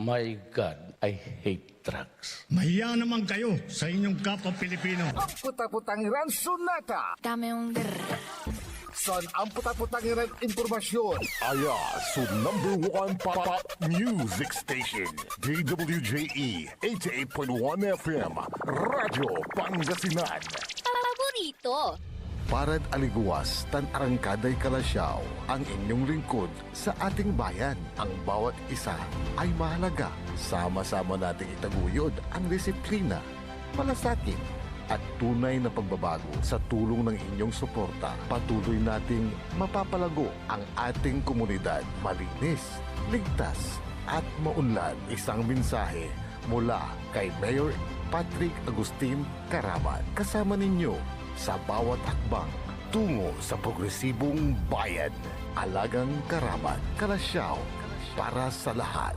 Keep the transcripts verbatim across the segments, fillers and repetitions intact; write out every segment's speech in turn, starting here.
My God, I hate drugs. Mahiya naman kayo sa inyong kapwa Pilipino. Ampot-apotang iran sonata. Dame un grr. San ampot-apotang iran impormasyon. Aya so number one pop music station, D W J E eighty-eight point one F M, Radyo Pangasinan. Paborito. Parad aligewas tan arangkaday kalasyaw, ang inyong lingkod sa ating bayan. Ang bawat isa ay mahalaga. Sama-sama nating itaguyod ang disiplina, malasakit, at tunay na pagbabago. Sa tulong ng inyong suporta, patuloy nating mapapalago ang ating komunidad. Malinis, ligtas, at maunlad. Isang mensahe mula kay Mayor Patrick Agustin Caraman. Kasama ninyo sa bawat hakbang tungo sa progresibong bayan. Alagang Caraman, Kalasyaw, para sa lahat.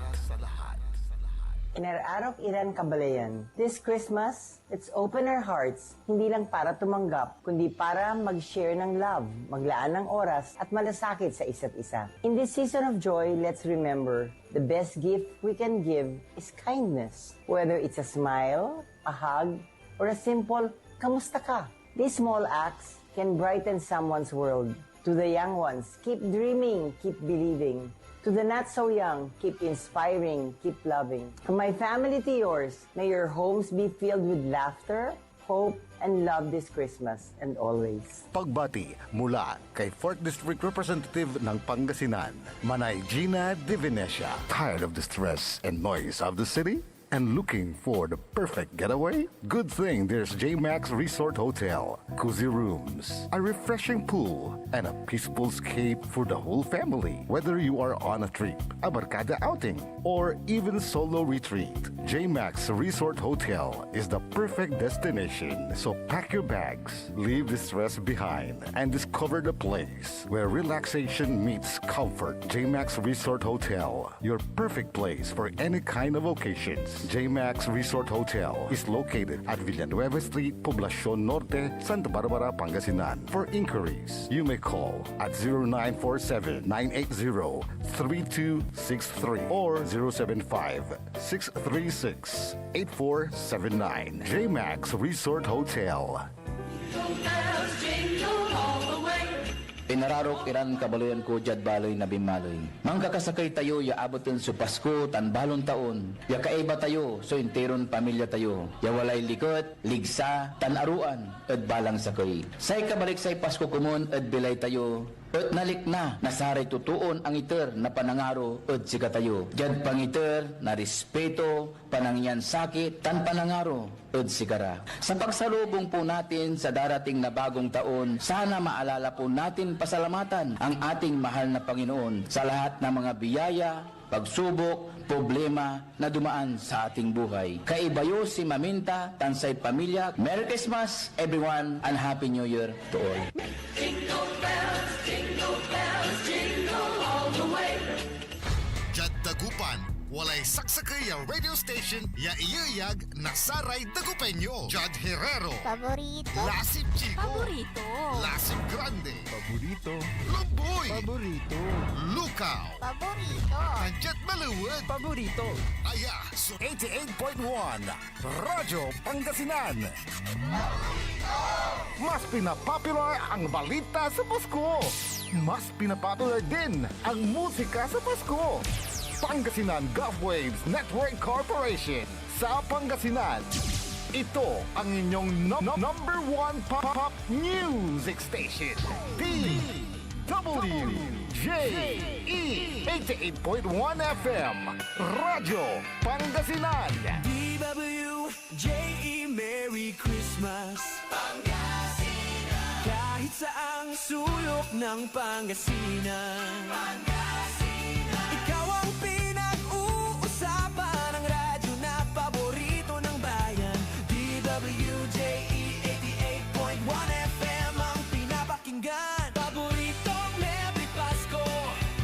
Inararok iran kabaleyan. This Christmas, let's open our hearts, hindi lang para tumanggap, kundi para mag-share ng love, maglaan ng oras, at malasakit sa isa't isa. In this season of joy, let's remember, the best gift we can give is kindness. Whether it's a smile, a hug, or a simple, "Kamusta ka?" These small acts can brighten someone's world. To the young ones, keep dreaming, keep believing. To the not so young, keep inspiring, keep loving. From my family to yours, may your homes be filled with laughter, hope, and love this Christmas and always. Pagbati mula kay Fourth District Representative ng Pangasinan, Manay Gina De Venecia. Tired of the stress and noise of the city? And looking for the perfect getaway? Good thing there's J Max Resort Hotel. Cozy rooms, a refreshing pool, and a peaceful escape for the whole family. Whether you are on a trip, a barkada outing, or even solo retreat, J Max Resort Hotel is the perfect destination. So pack your bags, leave the stress behind, and discover the place where relaxation meets comfort. J Max Resort Hotel, your perfect place for any kind of occasions. J Max Resort Hotel is located at Villanueva Street, Poblacion Norte, Santa Barbara, Pangasinan. For inquiries, you may call at zero nine four seven, nine eight zero, three two six three or zero seven five, six three six, eight four seven nine. J Max Resort Hotel. Inararok iran kabaleyan ko diad baley na binmaloy. Mankakasakey tayo ya abaten so Pasko tan balon taon, ya kaiba tayo so interon pamilya tayo, ya walay liket, ligsa, tan aroan ed balang sakey. Say kabaliksay Pasko komun ed bilay tayo et nalikna na saray totoon angiter na panangaro ed sikatayo, diad pangiter na respeto, panangian sakit, tan panangaro ed sikara. Sa pagsalubong po natin sa darating na bagong taon, sana maalala po natin pasalamatan ang ating mahal na Panginoon sa lahat ng mga biyaya, pagsubok, problema na dumaan sa ating buhay. Kaiba yo si Maminta tan say pamilya. Merry Christmas, everyone, and Happy New Year to all. Jingle bells, jingle bells, jingle all the way. Diad Dagupan, walay saksakey ya radio station ya iyeyag na saray Dagupeño. Jad Herrero. Paborito. Lasip Chico. Paborito. Lasip Grande. Paborito. Lumboy. Paborito. Lukaw. Paborito. Andiat Malewet. Paborito. Aya so eighty-eight point one Radyo Pangasinan. Mas pinapopular ang balita sa Pasko. Mas pinapopular din ang musika sa Pasko. Pangasinan Gulf Waves Network Corporation. Sa Pangasinan, ito ang inyong num- num- number one pop, pop music station. D W J E eighty-eight point one F M, Radyo Pangasinan. D W J E, Merry Christmas, Pangasinan. Kahit saang sulok ng Pangasinan, Pangasinan. Ikaw ang pinag-uusapan, ang radyo na paborito ng bayan. D W J E eighty-eight point one F M ang pinapakinggan. Paboritong Merry Pasko,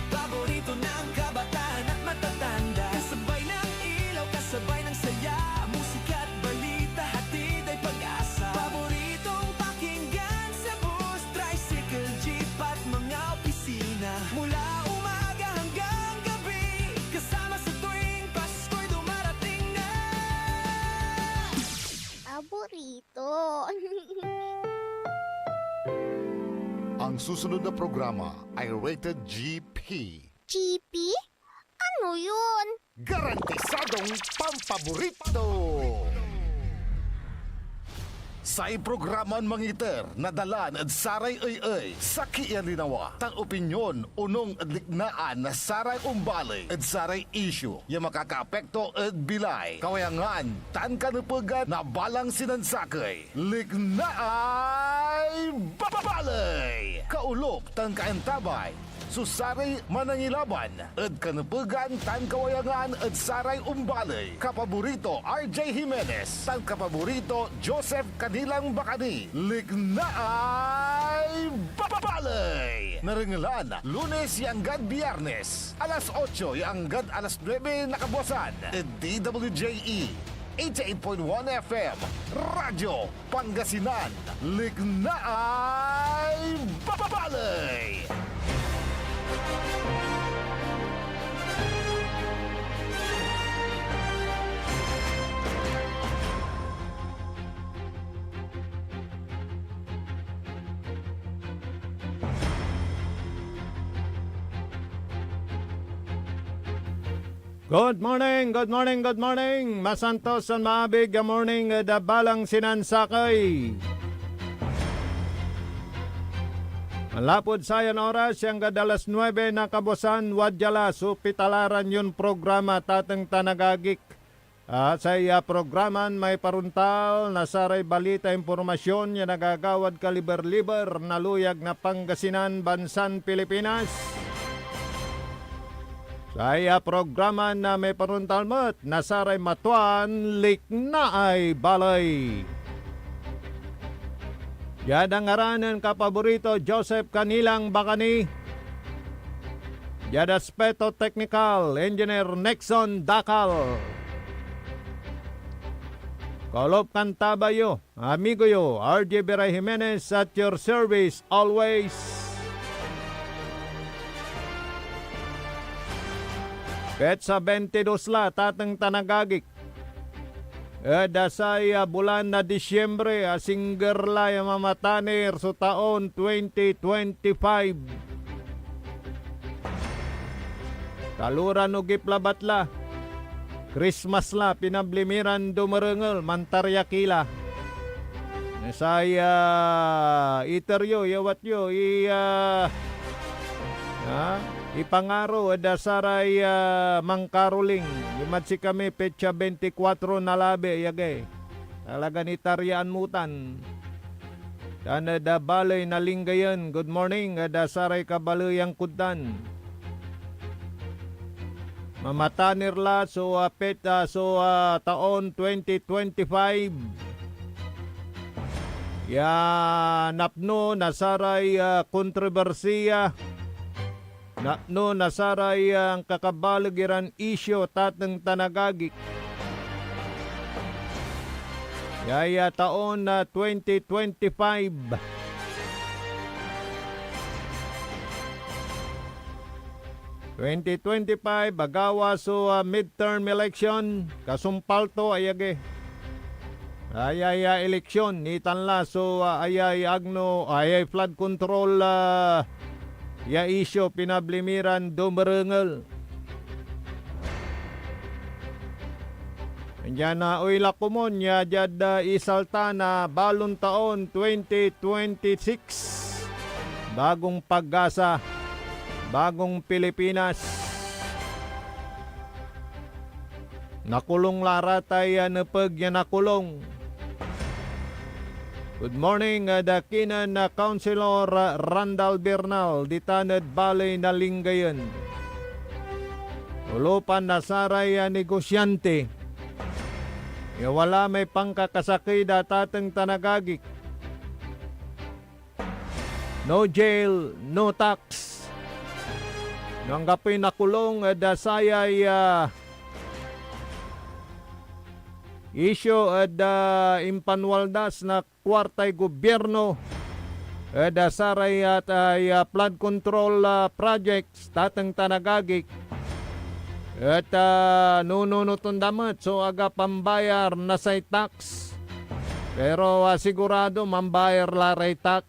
paborito ng kabataan at matatanda. Kasabay ng ilaw, kasabay ng saya, musika at balita, hatid ay pag-asa. Paboritong pakinggan sa bus, tricycle, jeep at mga opisina. Mula uma Ang susunod na programa ay rated G P. G P? Ano yun? Garantisadong pampaborito! Say programan mangiter na dalan ed saray ey-ey, sakey a linawa, tan opinyon onung ed liknaan na saray ombaley ed saray isyu ya makakaapekto ed bilay, kawayangan, tan kanepegan na balang sinansakey. Liknaay Baley! Kaolop tan kaantabay so saray manangilaban ed kanepegan tan kawayangan ed saray ombaley. Kapaborito, R J Jimenez, tan kapaborito, Joseph Kanilang Bacani. Liknaay Baley! Narengelan, Lunes ya anggad Biyernes, alas otso ya anggad alas nuebe na kabuasan, ed D W J E, eighty-eight point one F M, Radyo Pangasinan, Liknaay Baley! Good morning, good morning, good morning. Masantos tan maabig a morning ed balang sinansakey. Manlapud sayan oras, ya anggad alas nuebe na kabuasan, wadya la so pitalaran yon programa, tateng tan agagik. Ah, say, ah, programan may paruntal na saray balita, impormasyon ya nagagawad kaliber-liber na luyag na Pangasinan, bansan Pilipinas. Saya programan na miparuntal met na saray matuan liknaay baley. Diad ngaran nen kapaborito Joseph Kanilang Bacani. Diad aspeto teknikal, Engineer Nixon Dacal. Kaolop kan tabay yo. Amigo yo, R J Biray Jimenez, at your service always. Petsa bentidos la, tateng tan agagik, ed, ah, say, ah, bulan na Disyembre, asingger la ya mamatanir so taon twenty twenty-five. Taloran ogip labat la. Christmas la, pinabli mi ran dumerengel, mantaryak ila. Say, ah, iter yo, iyawat yo, i, ah, ah, ipangaro ed, ah, saray, ah, mangkaroling. Dimad sikami, petsa bentikwatro na labi, yagey. Talagan itaryan mo tan. Tan ed, ah, baley na Lingayen, good morning ed, ah, saray kabaleyan kod tan. Mamatanir la so, ah, pet-, ah, so, ah, taon twenty twenty-five. Ya napno na saray, ah, kontrobersiya, napno na saray, ah, ankakabaleg iran isyu, tateng tan agagik. Ya, ya taon na twenty twenty-five. Twenty twenty-five, agawa so, ah, midterm election, kasumpal to, ayage. Ayay, ah, eleksyon, nitan la so, ah, ayay agno, ayay flood control, ah, ya isyu, pinabli mi ran dumerengel. Diad, ah, oy la komon ya diad, ah, isalta na balon taon twenty twenty-six, bagong pag-asa, bagong Pilipinas. Nakulong la ratay, ah, nepeg ya nakulong. Good morning, ah, ed kinen, ah, Councilor, ah, Randall Bernal, ditan ed baley na Lingayen. Olopan na saray, ah, negosyante ya wala may pankakasakey da, tateng tan agagik. No jail, no tax. No anggapoy nakulong ed, ah, sayay, ah, isyu ed, ah, impanwaldas na kuartay gobyerno ed, ah, saray, ah, tay, ah, flood control, ah, projects, tateng tan agagik, et, ah, nununoten da met so aga pambayar na say tax. Pero, ah, sigurado mambayar la ray tax.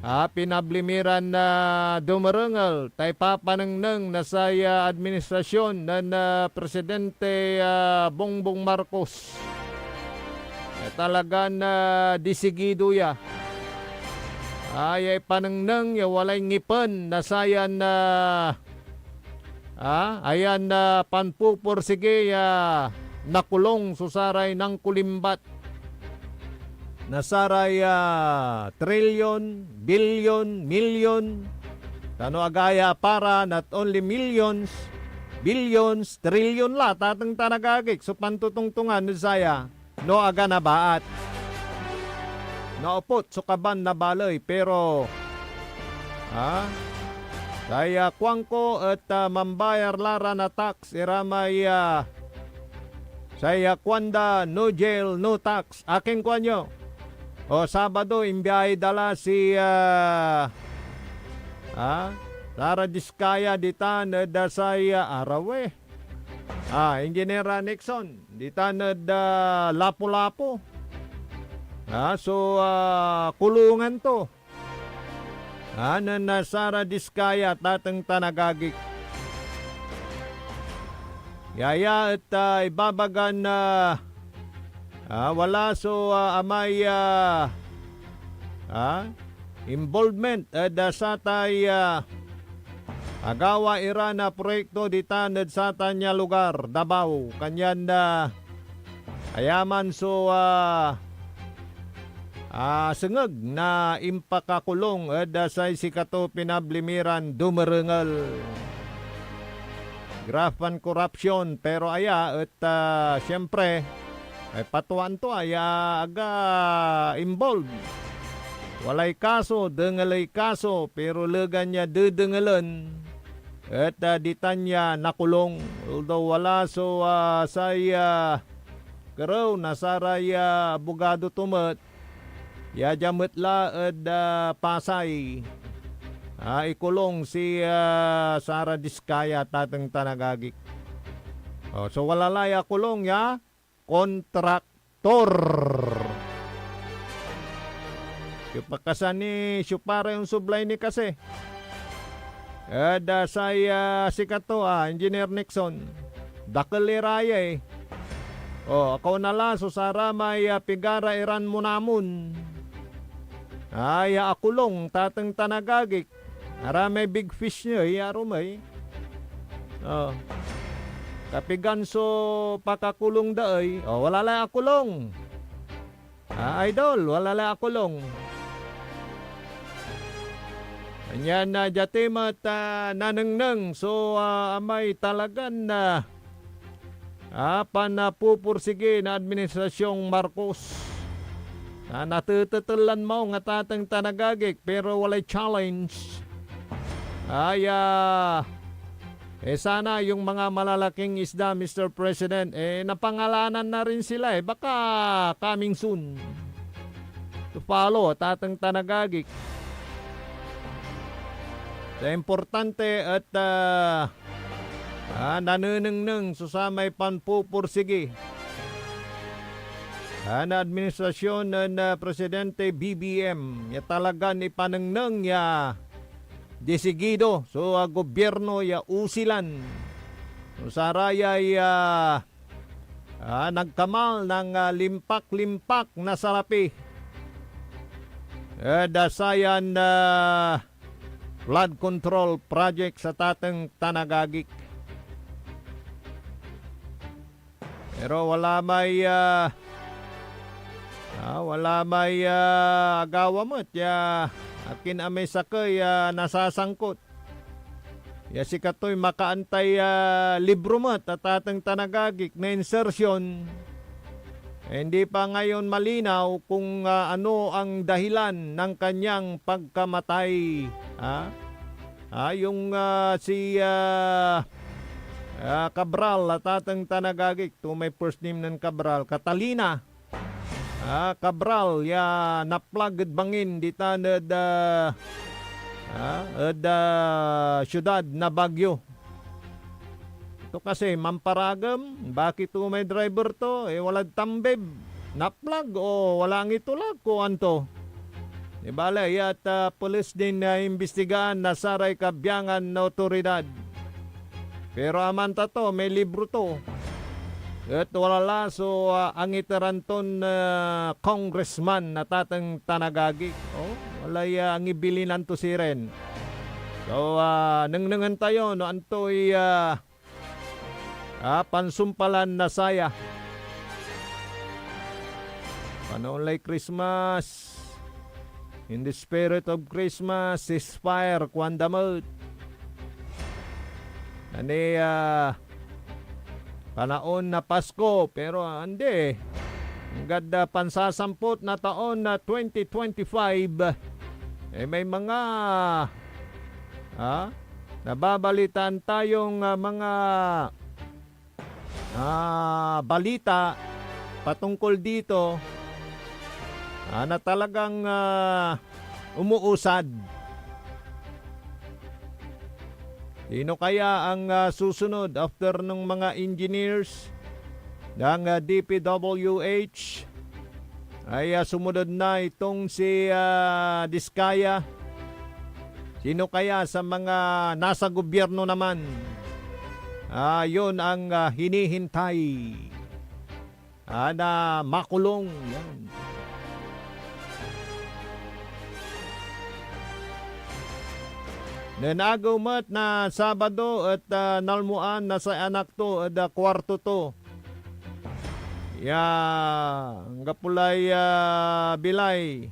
ah, pinabli mi ran, ah, dumerengel tay papanengneng na say, ah, administrasyon nen, ah, Presidente, ah, Bongbong Marcos. Eh, talagan, ah, disigido ya. Ah, ya ipanengneng ya walay ngipen na sayan, ah, ah, ayan, ah, panpupursigi ya nakulong so saray nangkolimbat na saray, ah, trilyon, bilyon, milyon. Ta no agaya para, not only millions, billions, trilyon la, tateng tan agagik, so pantotongtongan ed saya, no aga nabaat. Naoput so kaban na baley, pero, ah, say, ah, kuanko et, ah, mambayar la ra na tax ira may, ah, say, ah, kuanda, "No jail, no tax." Akin kuanyo? O, Sabado, imbiahe da la si, ah, ah, Sara Discaya ditan ed, ah, say, ah, araw, eh. Ah, Engineer, ah, Nixon, ditan ed, ah, Lapu-Lapu. Ah, so, ah, kulungan to. Ah, nen, ah, Sara Discaya, tateng tan agagik. Yaya et, ah, ibabagan, ah, ah, wala so, ah, amay, ah, ah, involvement ed, ah, satay, ah, agawa ira na proyekto ditan ed satan ya lugar, Davao. Kanyan, ah, aya man so, ah, ah, sengeg na impakakulong ed, ah, say sikato pinabli mi ran dumerengel. Graft and corruption, pero aya et, ah, siyempre, ay patuan to aya aga involved. Walay kaso, dengeley kaso, pero legan ya dedengelen et, ah, ditan ya nakulong. Although wala so, ah, say, ah, kerew na saray, ah, abogado to met, ya dia met la ed, ah, Pasay, ah, ikulong si, ah, Sara Discaya, tateng tan agagik. Oh, so wala la ya kulong ya kontraktor. Siopa kasi ni, siopa ra ya onsublay ni kasi? Ed, ah, say, ah, sikato, ah, Engineer Nixon. Dakel ira ya, eh. Oh, akaw na la so saramay, ah, pigara iran monamon. Ay, akulong, tateng tan agagik. Aramay big fish ni ey, arum ey. Oh. Kapigan so pakakulong da ey? Oh, wala lay akulong. Ah, idol, wala lay akulong. Kanyan, ah, dia ti met, ah, nanengneng so, ah, amay talagan, ah, ah, panapupursigi na administrasyong Marcos. Ah, natetetel lan maong a tateng tan agagik, pero walay challenge. Ay, ah, eh, sana yung mga malalaking isda, Mister President, eh, napangalanan na rin sila, eh. Baka coming soon. To follow, tateng tan agagik. Sa importante et, ah, ah, nanenengneng so samay panpupursigi, ah, na administrasyon nen, ah, Presidente B B M ya talagan ipanengneng ya disigido so, ah, gobyerno ya usilan. So, sarayay, ah, ah, nagkamal ng, ah, limpak-limpak na salapi ed, ah, sayan, ah, flood control project sa tateng tan agagik. Pero wala may, ah, ah, wala may, ah, agawa met ya akin a may sakey ya nasasangkot. Ya sikatoy makaantay, ah, libro met a tateng tan agagik na insertion. Eh, hindi pa ngayon malinaw kung, ah, ano ang dahilan ng kanyang pagkamatay, ah. Ah, yung, ah, si, ah, ah, Cabral, ah, tateng tan agagik, to may first name nen Cabral, Catalina, ah, Cabral, ya naplag ed bangin ditan ed, ah, ah, ed, ah, siyudad na Baguio. Ito kasi, mamparagem, bakit to may driver to, eh, walad tambib, naplag, o wala ang itulag, kuanto. Di bale, iyat, ah, pulis din, ah, imbestigaan na saray kabiangan na otoridad. Pero amanta to, may libro to. Et wala la so, ah, angiteran ton, ah, congressman na tateng tan agagi. Oh, walay, ah, angibilinan to sirin. So, ah, nengnengen tayo no antoy, ah, ah, pansumpalan na saya. Panaon lay Christmas. In the spirit of Christmas, ceasefire, kuanda met. Ani, ah, panaon na Pasko, pero, ah, andi. Anggad, ah, pansasampot na taon na twenty twenty-five, eh, may mga, ah, nababalitaan tayong, ah, mga, ah, balita patungkol dito, ah, na talagang, ah, umuusad. Sino kaya ang, ah, susunod after ng mga engineers ng, ah, D P W H? Ay, ah, sumunod na itong si, ah, Diskaya. Sino kaya sa mga nasa gobyerno naman? Ah, yun ang, ah, hinihintay. Ah, na makulong. Yan. Nen agew met na Sabado et, ah, nalmoan na say anak to ed, ah, kuarto to. Ya, anggapo lay, ah, bilay.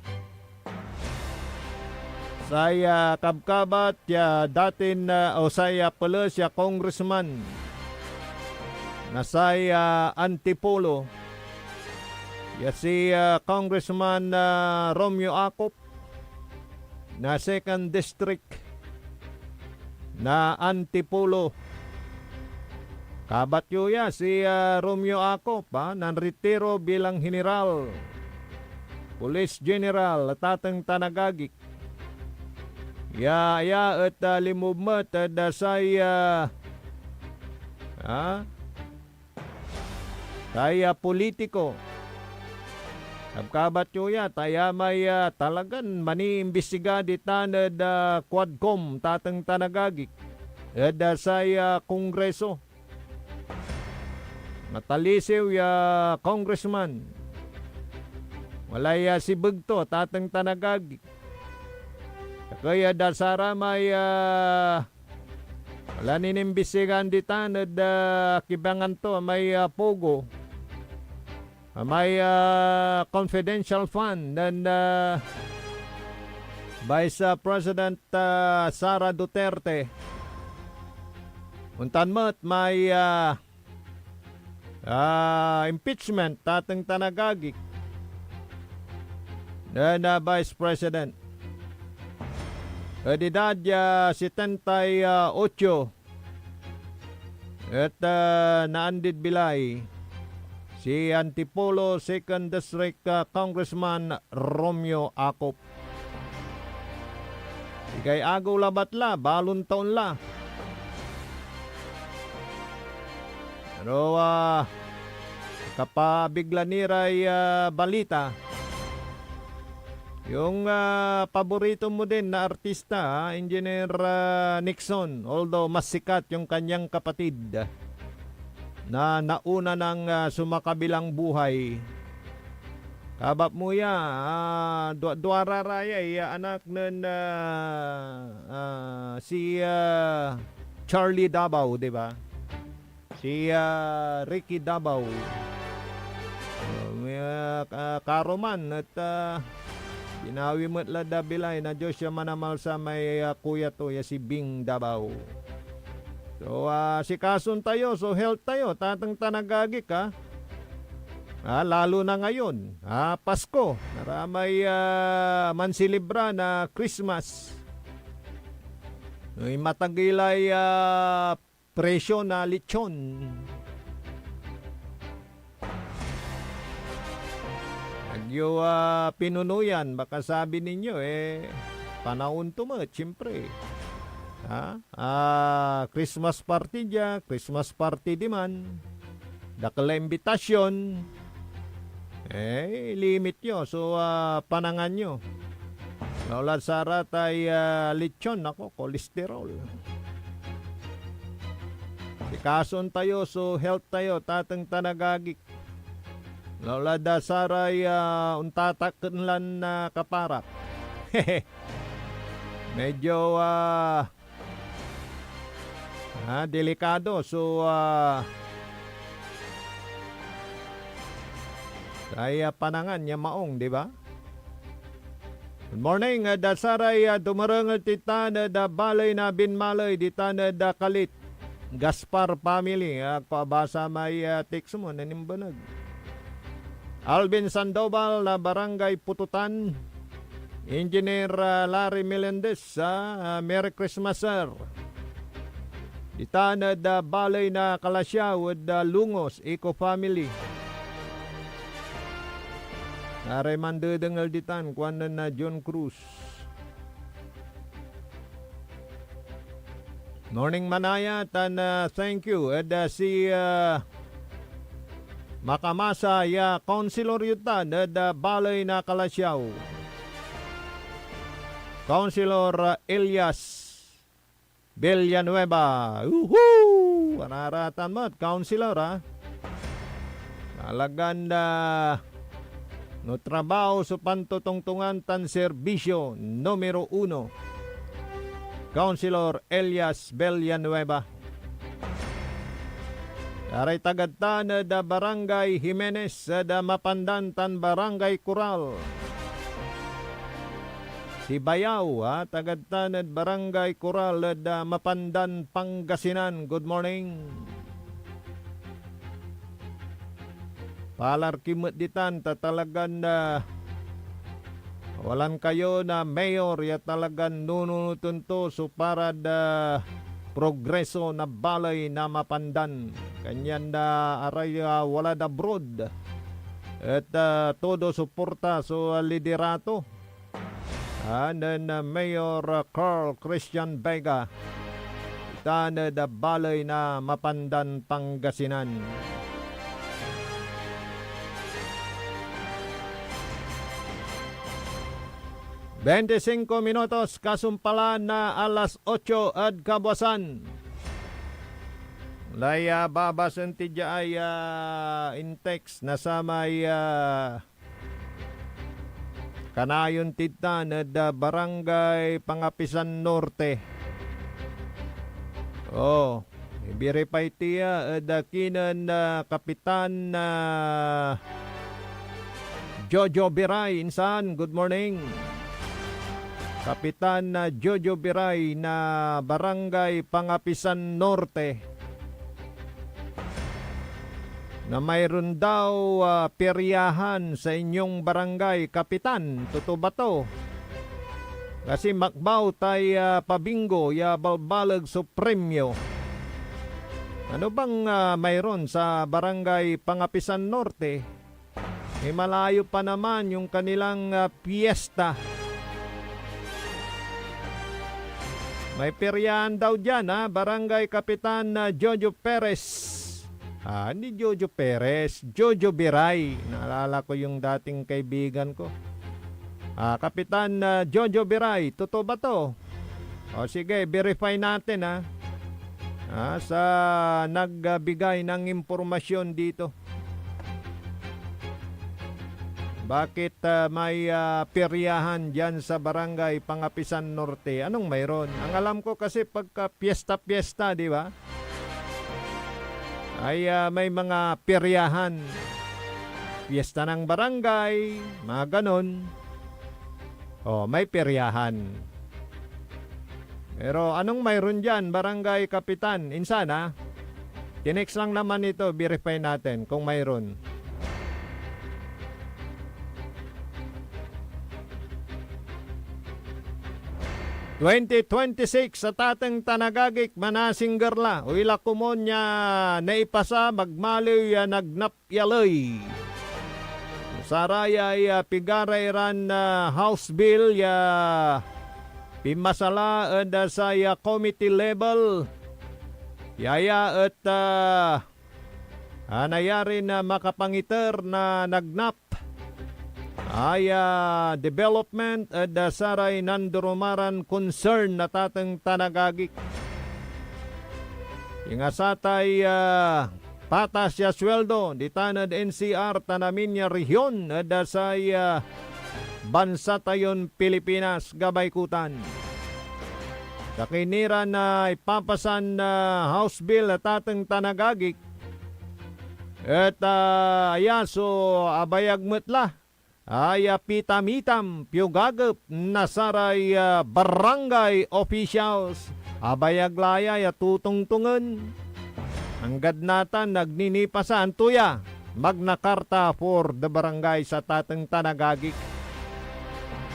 Say, ah, kabkabat ya datin, ah, o say, ah, peles ya congressman na say, ah, Antipolo, ya si, ah, Congressman, ah, Romeo Acop na Second District na Antipolo. Kabat yo ya si, ah, Romeo Acop, ah, nanretiro bilang general, police general, tateng tan agagi. Ya, ya et, ah, linmoob met ed, ah, say, ah, ah, say, ah, politiko. Kabkabat yo ya, ta ya may, ah, talagan maniimbestiga ditan ed, ah, Quadcom, tateng tan agagi, ed, ah, say, ah, Kongreso. Matalisiw ya congressman. Walay, ah, sibeg to, tateng tan agagi. Sakey ed saramay, ah, wala nin imbestigaan ditan ed, ah, kibangan to, may, ah, POGO. Ah, may, ah, confidential fund nen, ah, Vice, ah, President, ah, Sara Duterte. Ontan met may, ah, ah, impeachment, tateng tan agagi, nen, ah, Vice President. Ed edad ya setenta y ocho, et, ah, naandid bilay si Antipolo Second District, ah, Congressman Romeo Acop. Sigay agew labat la, balon taon la. Pero, ah, kapabigla ni ray, ah, balita. Yung, ah, paborito mo din na artista, ah, Engineer, ah, Nixon, although mas sikat yung kanyang kapatid na nauna nang, ah, sumakabilang buhay. Kabat mo ya, ah, dua, duara ra ya, ya anak nen, ah, ah, si, ah, Charlie Davao, di ba? Si, ah, Ricky Davao. Ah, may, ah, ka-, karuman et, ah, binawi met la da bilay na Diyos ya Manamalsa may, ah, kuya to, ya si Bing Davao. So, ah, sikason tayo, so health tayo, tateng tan agagi, ah. Ah, lalo na ngayon, ah, Pasko, naramay, ah, manselebra na Christmas. Ay, matagilay, ah, presyo na lechon. Agyo, ah, pinuno yan, baka sabi ninyo, eh, panaon to met, siyempre. Ha? Ah, Christmas party dia, Christmas party diman. Dakel a imbitasyon. Eh, limit yo so, ah, panangan yo. Laulad saratay, ah, lechon, ako, kolesterol. Sikason tayo so health tayo, tateng tan agagik. Laulad, ah, saray, ah, ontataken lan, ah, kaparak. Medyo, ah, ah, delikado so, ah, say, ah, panangan ya maong, di ba? Good morning, ah, da saray, ah, dumarengel ti tan, ah, da baley na Binmaley, di tan, ah, da Kalit. Gaspar family, ah, agko abasa may, ah, text mo, nanimbeneg. Alvin Sandoval na Barangay Pututan, Engineer, ah, Larry Melendez, ah, ah, Merry Christmas, sir. Ditan ed, ah, baley na Calasiao ed, ah, Lungos, Eco Family. Saray mandedengel ditan, kuanen na John Cruz. Morning, Manaya, tan, ah, thank you ed, ah, si, ah, makamasa ya Councilor yu tan ed, ah, baley na Calasiao. Councilor, ah, Elias Villanueva. Uhu! Araratan met, Councilor, ah. Talagan, ah, no trabaho so pantotongtongan tan serbisyo, numero uno. Councilor Elias Villanueva. Saray tagad tan ed, ah, Barangay Jimenez ed, ah, Mapandan tan Barangay Coral. Si Bayaw, ah, tagad tan ed Barangay Coral ed, ah, Mapandan, Pangasinan. Good morning. Palarki met ditan ta talagan, ah, walan kayo na mayor ya talagan nununoten to so parad, ah, progreso na baley na Mapandan. Kanyan, ah, aray, ah, walad abroad et, ah, todo suporta so, ah, liderato, ah, nen, ah, Mayor, ah, Carl Christian Vega, tan ed, ah, baley na Mapandan, Pangasinan. Bente singko minutos kasumpalan na alas otso ed kabuasan. Lay, ah, babasen ti dia ay, ah, in-text na samay, ah, kanayon tid tan ed, ah, Barangay Pangapisan Norte. Oh, i-verify ti ya ed, ah, kinen, ah, Kapitan, ah, Jojo Biray, insan, good morning. Kapitan, ah, Jojo Biray na Barangay Pangapisan Norte. Na mayroon daw, ah, peryahan sa inyong barangay, Kapitan. Totoo ba to? Kasi makbaw tay, ah, pabingo ya balbaleg so premyo. Ano bang, ah, mayroon sa Barangay Pangapisan Norte? Eh, malayo pa naman yung kanilang, ah, piyesta. May peryahan daw dyan, ha? Barangay Kapitan, ah, Jojo Perez. Ah, hindi Jojo Perez, Jojo Biray. Naalala ko yung dating kaibigan ko. Ah, Kapitan, ah, Jojo Biray, totoo ba to? O sige, verify natin, ha. Ah, sa nagbigay ng impormasyon dito. Bakit, ah, may, ah, peryahan diyan sa Barangay Pangapisan Norte? Anong mayroon? Ang alam ko kasi pagka piyesta-piyesta, di ba? Ay, ah, may mga peryahan. Piyesta ng barangay, mga ganon. Oh, may peryahan. Pero anong mayroon diyan, Barangay Kapitan? Insan, ah. Tinext lang naman ito, verify natin kung mayroon. Twenty twenty-six, sa tateng tan agagik, manasingger la. Oy la komun ya naipasa, magmaliw ya nagnap ya ley. Sarayay, ah, pigara iran, ah, House Bill ya pinmasa la ed, ah, say, ah, committee level. Yaya et, ah, ah, nayarin, ah, makapangiter na nagnap. ay, ah, development ed, ah, saray nandurumaran concern na tateng tan agagik. Ingasatay, ah, patas ya sueldo ditan ed N C R tan amin ya rehion ed, ah, say, ah, bansa tayon Pilipinas, gabay kutan. Sakey ni ra na ipapasan, ah, House Bill na tateng tan agagik, et, ah, aya so abayag met la, aya pitamitam, piogagep na saray, ah, barangay officials. Abayag la ya, ya totongtongen. Anggad natan, nagninipasan to ya. Magna Carta for the Barangay sa tateng tan agagik.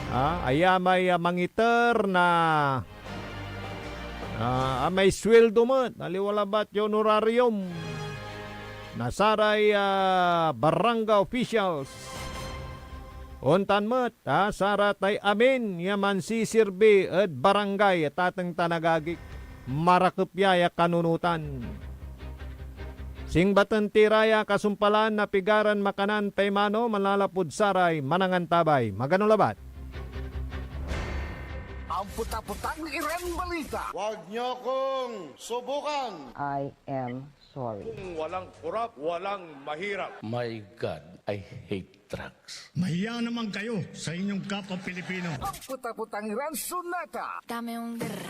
Ah, aya may, ah, mangiter na Ah, may sueldo met, aliwa labat ya honorarium na saray, ah, barangay officials. Ontan met, ah, saratay amin ya mansisirbi ed barangay, tateng tan agagik. Marakep ya, ya kanunotan. Singbaten ti ra ya kasumpalan na pigaran makanan pay mano manlalapud saray manangantabay. Magano labat? Ampetapetang iran balita. Huwag niyo kong subukan. I am sorry. Kung walang korap, walang mahirap. My God, I hate drugs. Mahiya naman kayo sa inyong kapwa Pilipino. Ampetapetang iran sonata. Dame un grr.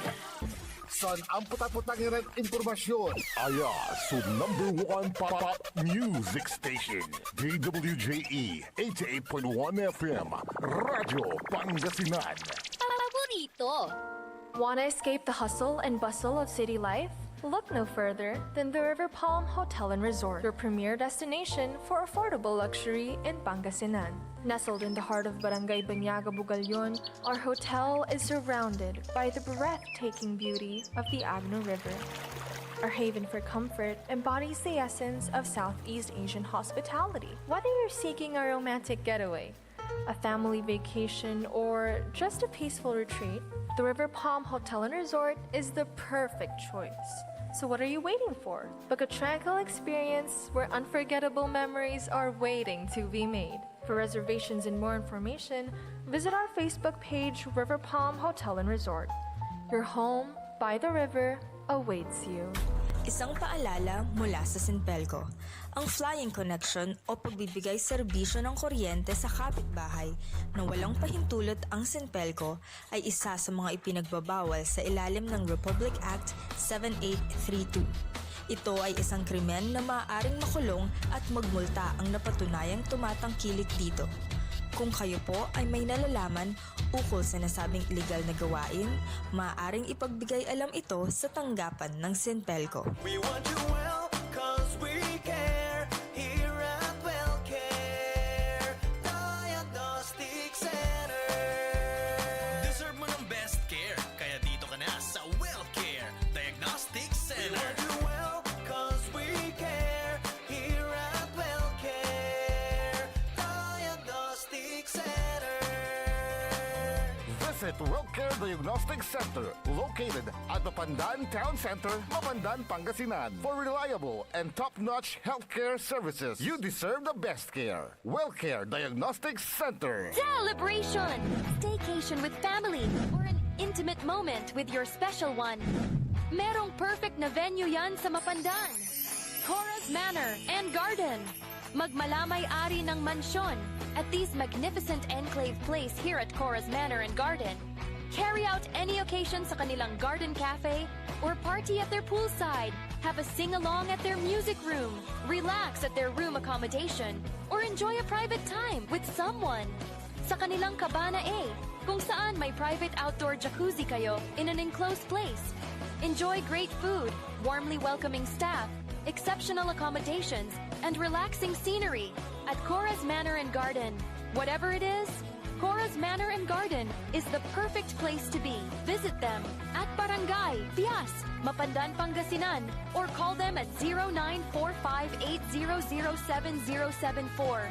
San ampetapetang iran impormasyon. Aya so number one pop music station, D W J E eighty-eight point one F M, Radyo Pangasinan. Paborito. Want to escape the hustle and bustle of city life? Look no further than the River Palm Hotel and Resort, your premier destination for affordable luxury in Pangasinan. Nestled in the heart of Barangay Banyaga, Bugallon, our hotel is surrounded by the breathtaking beauty of the Agno River. Our haven for comfort embodies the essence of Southeast Asian hospitality. Whether you're seeking a romantic getaway, a family vacation, or just a peaceful retreat, the River Palm Hotel and Resort is the perfect choice. So what are you waiting for? Book a tranquil experience where unforgettable memories are waiting to be made. For reservations and more information, visit our Facebook page, River Palm Hotel and Resort. Your home by the river awaits you. Isang paalala mula sa Sinpelco. Ang flying connection o pagbibigay serbisyo ng kuryente sa kapitbahay na walang pahintulot ang Sinpelco ay isa sa mga ipinagbabawal sa ilalim ng Republic Act seven eight three two. Ito ay isang krimen na maaaring makulong at magmulta ang napatunayang tumatangkilik dito. Kung kayo po ay may nalalaman ukol sa nasabing iligal na gawain, maaaring ipagbigay alam ito sa tanggapan ng Sinpelco. We want you well, 'cause we care here at Wellcare Diagnostic Center. Deserve mo ng best care, kaya dito ka na sa Wellcare Diagnostic Center. We want you well, 'cause we care here at Wellcare Diagnostic Center. Visit Wellcare Diagnostic Center, located at Mapandan Town Center, Mapandan, Pangasinan, for reliable and top-notch healthcare services. You deserve the best care. Wellcare Diagnostic Center. Celebration! Staycation with family or an intimate moment with your special one. Merong perfect na venue yan sa Mapandan. Cora's Manor and Garden. Magmala may ari ng mansyon at these magnificent enclave place here at Cora's Manor and Garden. Carry out any occasion sa kanilang garden cafe or party at their poolside. Have a sing-along at their music room. Relax at their room accommodation or enjoy a private time with someone. Sa kanilang Cabana A, kung saan may private outdoor jacuzzi kayo in an enclosed place. Enjoy great food, warmly welcoming staff, exceptional accommodations, and relaxing scenery at Cora's Manor and Garden. Whatever it is, Cora's Manor and Garden is the perfect place to be. Visit them at Barangay Pias, Mapandan, Pangasinan, or call them at zero nine four five eight zero zero seven zero seven four.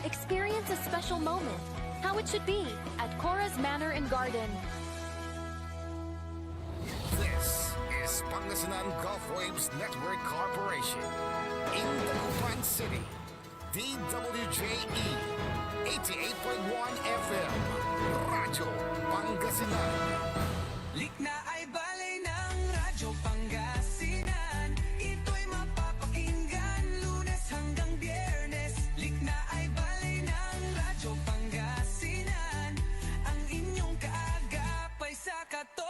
Experience a special moment, how it should be, at Cora's Manor and Garden. This is Pangasinan Gulf Waves Network Corporation in Dagupan City. D W J E eighty-eight point one F M, Radyo Pangasinan. Likna ay baley ng Radyo Pangasinan. Ito'y mapapakinggan Lunes hanggang Biyernes. Likna ay baley ng Radyo Pangasinan. Ang inyong kaagap ay sa katotohanan.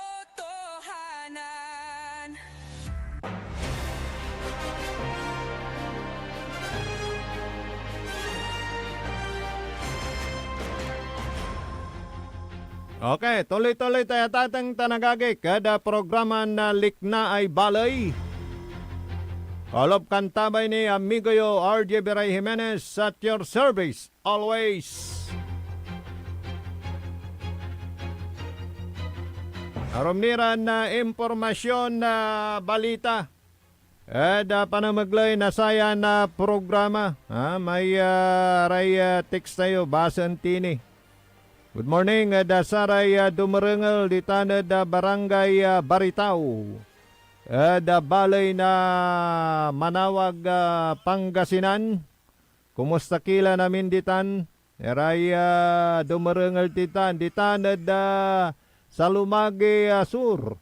Okay, tuloy-tuloy tayo, tatang tan agagi, kada programa na Liknaay Baley. Kalop kantabay ni amigo yo, R J Biray Jimenez, at your service always. Arum ni ran, ah, impormasyon na balita ed, ah, panamegley na sayan, ah, programa. Ah, may, ah, ray, ah, text tayo, basaen ti ni. Good morning ed, ah, saray, ah, dumerengel ditan ed, ah, Barangay, ah, Baritaw, ed, ah, baley na Manawag, ah, Pangasinan. Kumusta ki lan amin ditan? Eray, ah, dumerengel ditan, ditan ed, ah, Salumagi, ah, Sur,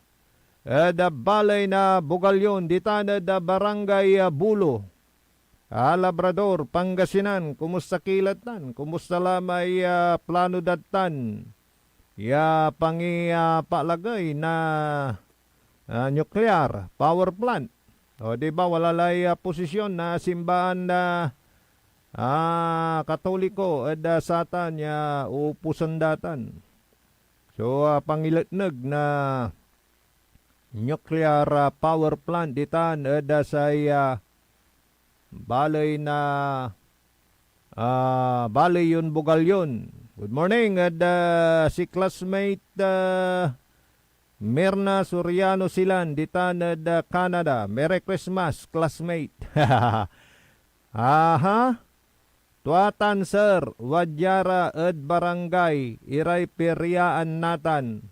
ed, ah, baley na Bugallon, ditan ed, ah, Barangay, ah, Bulo, ah, Labrador, Pangasinan. Kumusta ki la tan? Kumusta la may, ah, plano dad tan ya pangi-, ah, palagey na, ah, nuclear power plant? O, di ba, wala lay, ah, posisyon na simbaan na, ah, Katoliko ed, ah, satan ya uupusan da tan. So, ah, pangiletneg na nuclear, ah, power plant ditan ed, ah, say, ah, baley na, ah, baley yon Bugallon. Good morning ed, ah, si classmate, ah, Mirna Soriano Silan ditan ed, ah, Canada. Merry Christmas, classmate. Aha. Tua tan, sir, wadya ra ed barangay iray piryaan natan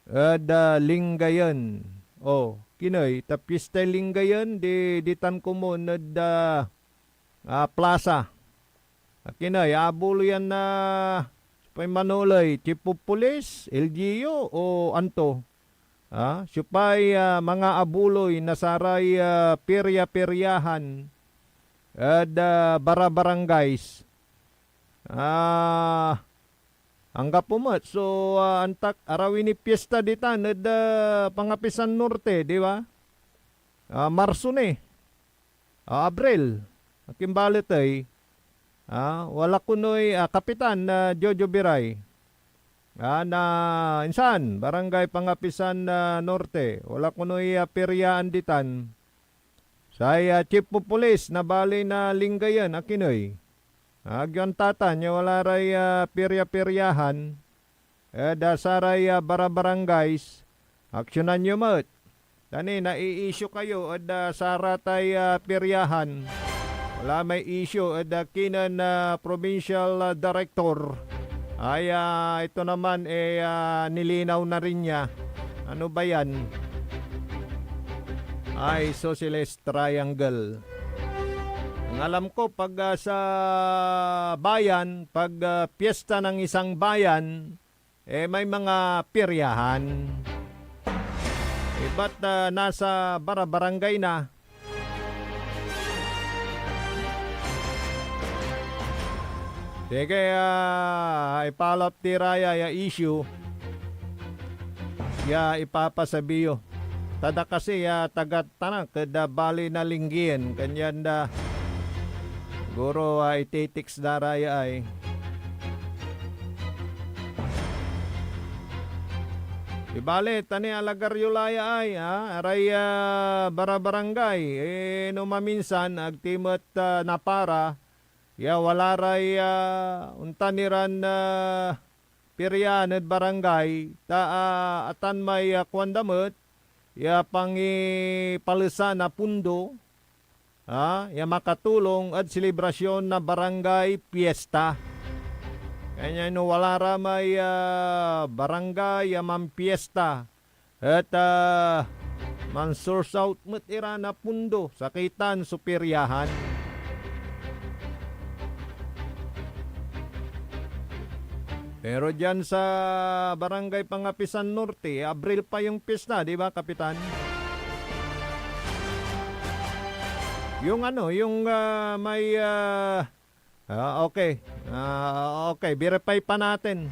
ed, ah, Lingayen. O, kiney, ta piestay Lingayen, di, ditan komun ed, ah, ah, plasa. Akiney, abuloyan na, siopay manoley, chief of police, L G U, o anto? Ah, siopay, ah, mangaabuloy na saray, ah, pirya-piryahan ed, ah, barabarangays? Ah, anggapo met so, ah, antak arawi ni piesta ditan ed, ah, Pangapisan Norte, di ba? Ah, Marso ni. Ah, Abril. Akin balet ey, ah, wala konoy, ah, Kapitan, ah, Jojo Biray. Ah, na, insan, Barangay Pangapisan, ah, Norte. Wala konoy, ah, piryaan ditan. Say, ah, chief of police na baley na Lingayen, akin ey. Agyo antatan ya wala ray, ah, pirya-piryahan ed, ah, saray, ah, barabarangays, aksyonan yo met. Ta ni, nai-issue kayo ed, ah, saratay, ah, piryahan. Wala may issue ed, ah, kinen, ah, provincial, ah, director. Ay, ah, ito naman, eh, ah, nilinaw na rin niya. Ano ba yan? Ay, so sila triangle. Ang alam ko, pag, ah, sa bayan, pag, ah, piyesta ng isang bayan, eh, may mga piryahan. Iba't, ah, nasa barabarangay na. Sige, ah, ipalap ti ra ya, ya issue. Ya ipapasabi yo. Tada kasi ya taga Tanak ed, ah, baley na Lingayen, kanyan da, siguro, ah, ititix da ra ya ay. Di bale, ta ni alagar yo la ya ay, ah, aray, ah, barabarangay, eh, no maminsan, agti met, ah, napara, ya wala ray, ah, ontan iran, ah, piryaan ed barangay, ta, ah, atan may, ah, kuanda met ya pangipalesa na pondo, ah, ya makatulong ed selebrasyon na barangay piesta. Kanyan no wala ra may, ah, barangay ya mampiesta, et, ah, man-source out met ira na pondo, sakey tan so piryahan. Pero diyan sa Barangay Pangapisan Norte, Abril pa yung pista, di ba, Kapitan? Yung ano, yung, ah, may, ah, ah, okay. Ah, okay, verify pa natin.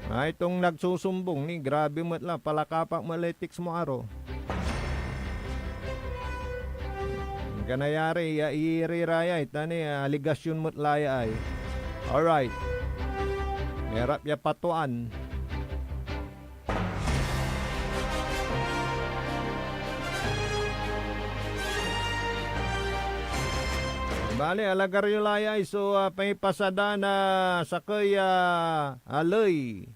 Ah, itong nagsusumbong ni, grabe met la, palakapak met la yung text mo, aro. Ang kanayari, ya, irirayay, tani, ah, aligasyon met la ya ay. Alright. Merap ya patuan. Bale, alagar yo la ya, so, ah, pangipasada na sakey, ah, aley.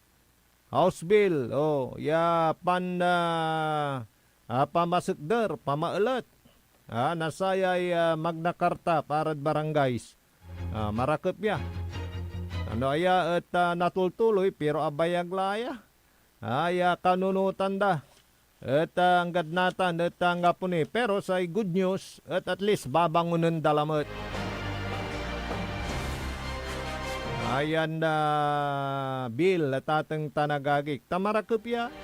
House Bill, oh, ya pan, ah, ah, pamasekder, pamaelet, ah, na sayay, ah, Magna Carta parad barangays. Ah, marakep ya. Ano aya et, ah, natultuloy, pero abayag la ya. Ah, ya kanunotan da. Et, ah, anggad natan, et, ah, anggapo ni. Pero say good news, et at least babangonen da lamet. Ayan, ah, bill, atateng tan agagik. Ta marakep ya.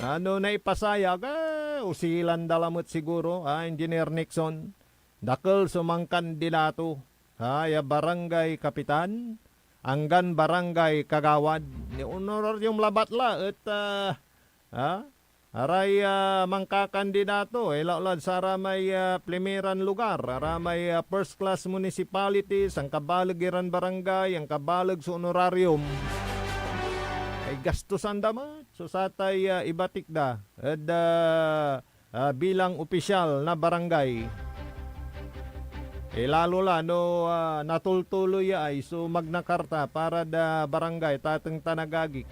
Ano na ipasayag, eh, usilan da lamet siguro, ah, Engineer Nixon. Dakel so mankandidato, ah, ya barangay kapitan, anggan barangay kagawad. Ni honorarium labat la et, ah, ah, aray, ah, mankakandidato, ilaw lad saramay, ah, primeran lugar, aramay, ah, first class municipalities, angkabaleg iran barangay, angkabaleg so honorarium. Ay gastusan da met so satay, ah, ibatik da ed, ah, ah, bilang opisyal na barangay. Eh, lalo la no, ah, natultuloy ya ay so Magna Carta para da barangay, tateng tan agagik.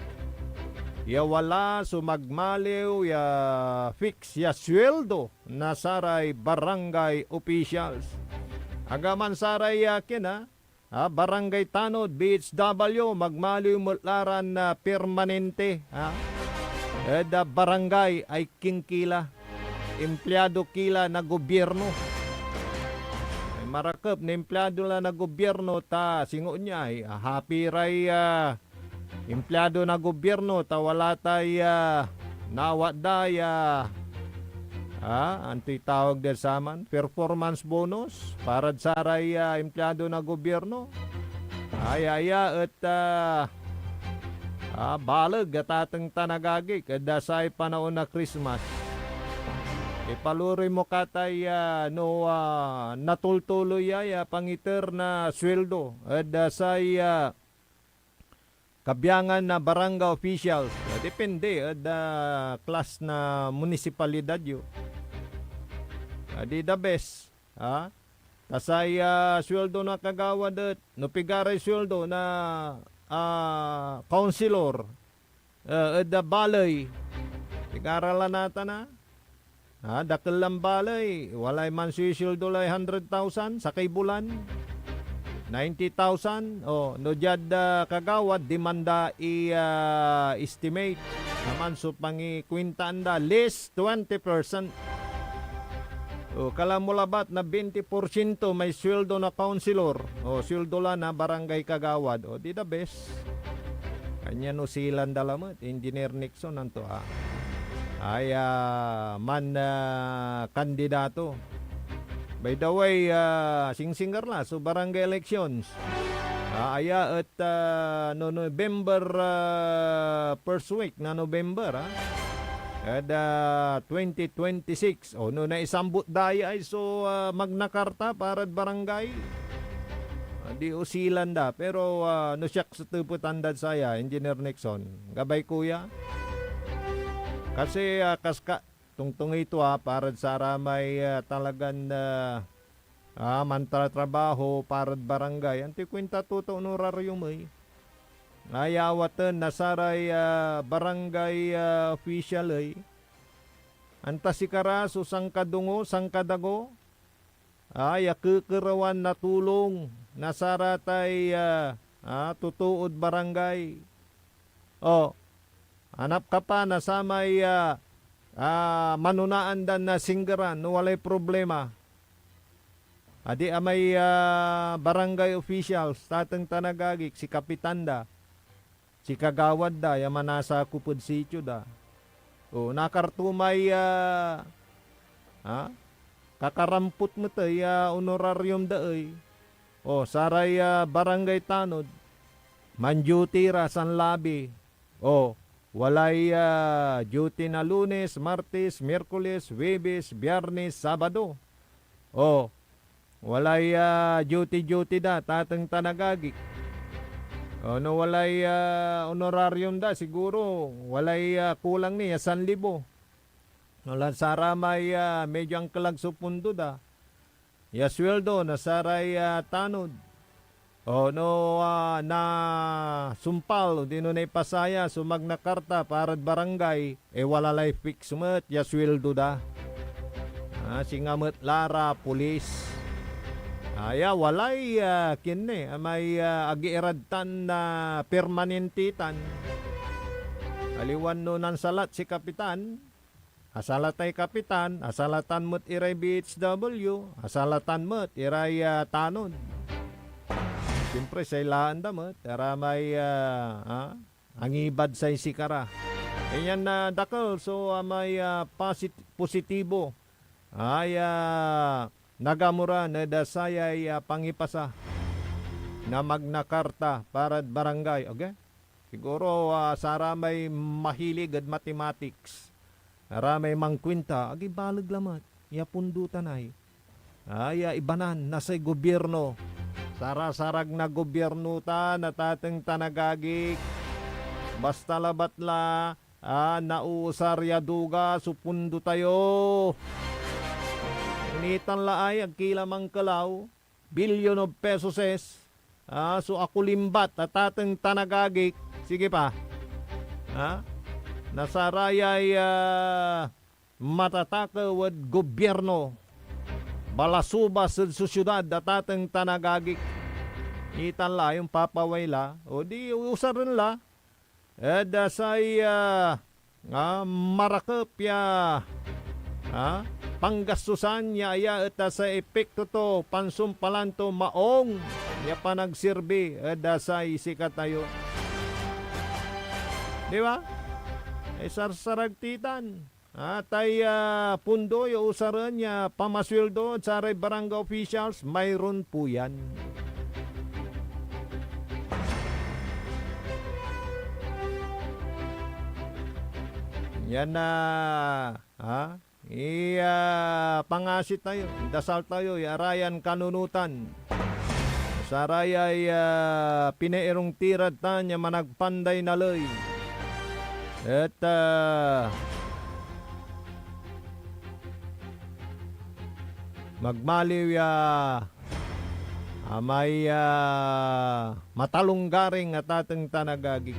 Ya wala so magmaliw ya fix ya sueldo na saray barangay officials. Agaman saray, ah, kina, ah, barangay tanod, B H W, magmaliw met la ran, ah, permanente, ah, ed, ah, barangay ay king kila, empleyado kila na gobyerno. Ay marakep na empleyado la na gobyerno ta singo nia ay, ah, happy ray, ah, empleyado na gobyerno ta wala tay, ah, nawat da ya, ah, antoy tawag da saman? Performance bonus parad saray, ah, empleyado na gobyerno. Ay, aya et, ah, ah, baleg, atateng tan agagik, ed, ah, say panaon na Christmas. Ipalurey mo katay, ah, no, ah, natultuloy ya, ya pangiter na sueldo ed, ah, say, ah, kabiangan na barangay officials. Ah, depende ed, ah, class na munisipalidad yo. Ah, di the best, ah. Ta say, ah, sueldo na kagawad et no pigaray sueldo na, ah, kaunsilor, ah, ed, ah, baley, pigara la natan, ah. Ah, dakel lan baley, walay mansuisueldo lay hundred thousand sakey bulan, ninety thousand. Oh, no diad, ah, kagawad, diman da i, ah, estimate naman so pangikuintaan da, least twenty percent. Oh, kala mo labat na twenty porsyento may sueldo na kaunsilor. Oh, sueldo la na barangay kagawad. Oh, di the best. Kanyan usilan da lamet, Engineer Nixon, anto, ah. Ay, ah, man, ah, kandidato. By the way, ah, singsinger la so barangay elections. Ah, aya et, ah, no November, ah, first week na November, ah. Ed, ah, twenty twenty-six. O, no naisambut da ya ay so, ah, Magna Carta parad barangay, ah, di usilan da. Pero, ah, no siak so tepetan dad saya, Engineer Nixon, gabay ko ya. Kasi, ah, kaska-, tongtongey to, ah, parad saramay, ah, talagan, ah, ah, mantratrabaho parad barangay. Antoy kuinta to ta honorarium ey? Ay awaten na saray, ah, barangay, ah, official ey. Anta sikara so sankadongo, sankadago, ah, ya kekerewan na tulong na saratay, ah, ah, totood barangay. O, anap ka pa na samay, ah, ah, manonaan dan, ah, singgeran no walay problema. Adi amay, ah, barangay officials, tateng tan agagik, si kapitan da. si kagawad da ya manasakop ed sitio da. O, nakar to may, ah, ah, kakarampot met ey ya honorarium da ey. O, saray, ah, barangay tanod, man-duty ra sanlabi. O, walay, ah, duty na Lunes, Martes, Miyerkules, Huwebes, Biyernes, Sabado. O, walay, ah, duty-duty da, tateng tan agagik. O, no walay, ah, honorarium da, siguro walay, ah, kulang ni ya sanlibo. No lan saramay, ah, medyo ankelag so pondo da, ya sueldo na saray, ah, tanod. O no, ah, nasumpal odino naipasaya so Magna Carta parad barangay, e wala lay fix met ya sueldo da. Ah, singa met la ra pulis. Aya, walay, ah, kine, amay, ah, agi irad tan na permanente tan. Aliwan no nansalat si kapitan, asalatay kapitan, asalatan met iray B H W, asalatan met iray, ah, tanod. Siyempre, say laan da met, aramay, ah, ah, angibad say sikara. Kanyan, ah, dakel so, ah, may, ah, posit-, positibo ay, ah, nagamuran ed, ah, sayay, ah, pangipasa na Magna Carta parad barangay. Okay? Siguro, ah, saramay mahilig ed mathematics, saramay mangkuinta, agi baleg lamet ya pondo tan ay, ah, ya ibanan na say gobierno. Sarasarag na gobierno ta, natateng tan agagik. Basta labat la, ah, nausar ya duga so pondo tayo. Initan la ay, ag ki la mankelaw. Billion of pesos, ah, so akulimbat, natateng tan agagik. Sige pa. Ha? Na sarayay, ah, matatakew ed gobierno, balasubas ed sosyedad, natateng tan agagik. Itan la, yung papaway la, o di usaren la. Ed, ah, say, ah, ah, marakep ya, ah, panggastusan ya aya et, ah, say epekto to, pansumpalan to, maong ya panagsirbi ed, ah, say sikatayo. Di ba? Ay sarsarag ti tan. Ah, tay, ah, pondo ya usaren ya pamasueldo ed saray barangay officials, mayroon po yan. Yan na, ha? Iya, pangasi tayo, dasal tayo, ya arayan kanunotan. Sarayay, ah, pinairong ti rad tan ya managpanday naley. Et, ah, magmaliw ya amay, ah, matalonggaring a tateng tan agagi.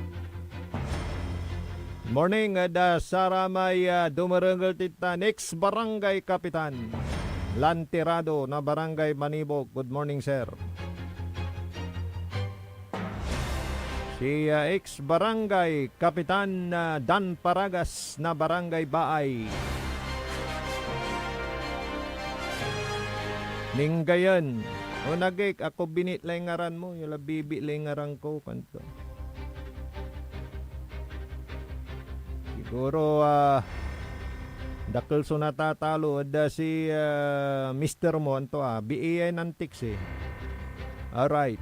Morning ed, ah, saramay, ah, dumerengel tita, ex-barangay kapitan, Lantirado na Barangay Manibog. Good morning, sir. Si, ah, ex-barangay kapitan, ah, Dan Paragas na Barangay Baay. Ninggayan. O nagik, ako binit lay ngaran mo, yung labibi lay ngaran ko, kanto. Siguro, ah, dakel so natatalo ed, ah, si, ah, mister mo, anto, ah, B A N antiks, eh. Alright.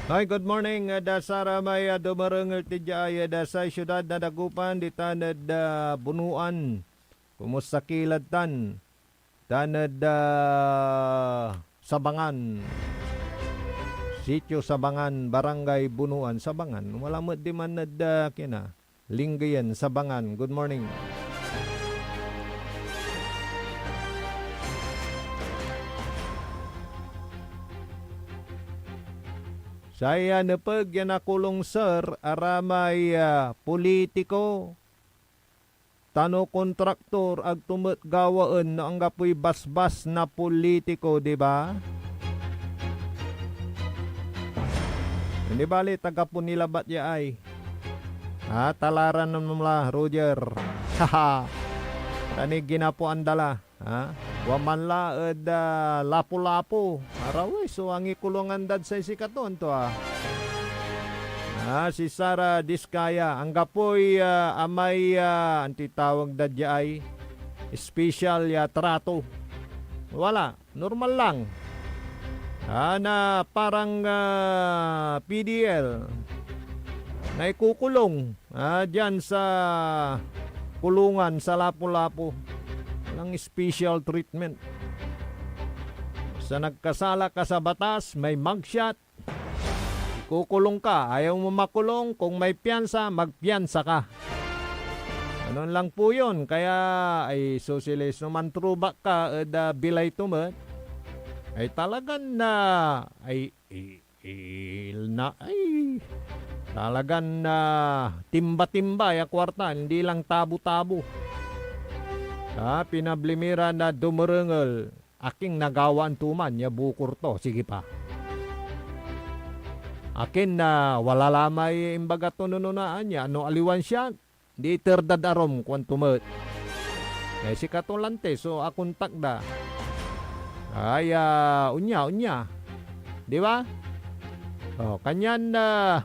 Hi, good morning, ed, ah, saramay, ah, dumerengel ti dia, ed, ah, say siudad na Dagupan, ditan ed, ah, Bunuan. Kumusta ki lad tan? Tan ed, ah, Sabangan. Sitio Sabangan, Barangay Bunuan, Sabangan. Wala met diman ed, ah, kina, Lingayen, Sabangan. Good morning. Say, ah, nepeg ya nakulong, sir, aramay, ah, politiko, tan no kontraktor, ag to met gawaen no anggapoy basbas na politiko, di ba? Hindi bali, taga Puni labat ya ay. Ah, talaran mo la, Roger. Haha. tan iginapoan da la, ha? Wa man la ed, ah, Lapu-Lapu. Arawi so angikulongan dad say sikato, anto, ah? Ah, si Sara Discaya, anggapoy, ah, amay, ah, antoy tawag da diay special ya trato. Wala. Normal lang. Ah, na parang, ah, P D L na ikukulong, ah, diyan sa kulungan sa Lapu-Lapu. Walang special treatment. Sa nagkasala ka sa batas, may mugshot, ikukulong ka. Ayaw mo makulong, kung may piyansa, magpiyansa ka. Ganun lang po yun. Kaya, ay, sosilis no mantruba ka ed, ah, bilay to met, ay talagan na, ay, i-, i-, na, ay, talagan na timba-timba ya kuarta, hindi lang tabo-tabo. Ah, pinabli mi ra na dumerengel. Akin nagawaan to man ya bukor to. Sige pa. Akin na wala la may imbaga to nononaan ya no aliwan siak, di iter dad arum, kuanto met. Eh, sikato lanti so akontak da. Ay, ah, onya, onya. Di ba? Oh, kanyan, ah,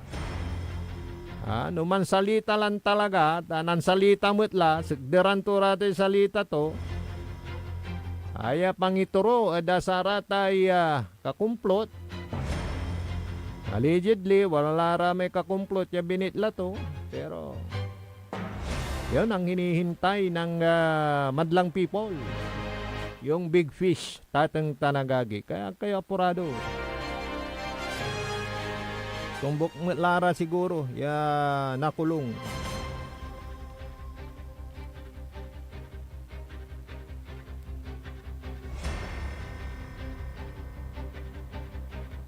ah, no mansalita lan talaga, ta nansalita met la, sekderan to ra tay salita to. Aya pangitoro ed saratay, ah, kakumplot. Allegedly, wala la ra may kakumplot ya binitla to. Pero, yun ang hinihintay ng, ah, madlang people. Yung big fish, tateng tan agagi. Kaya kayo apurado. Tumbok met la ra siguro ya nakulong.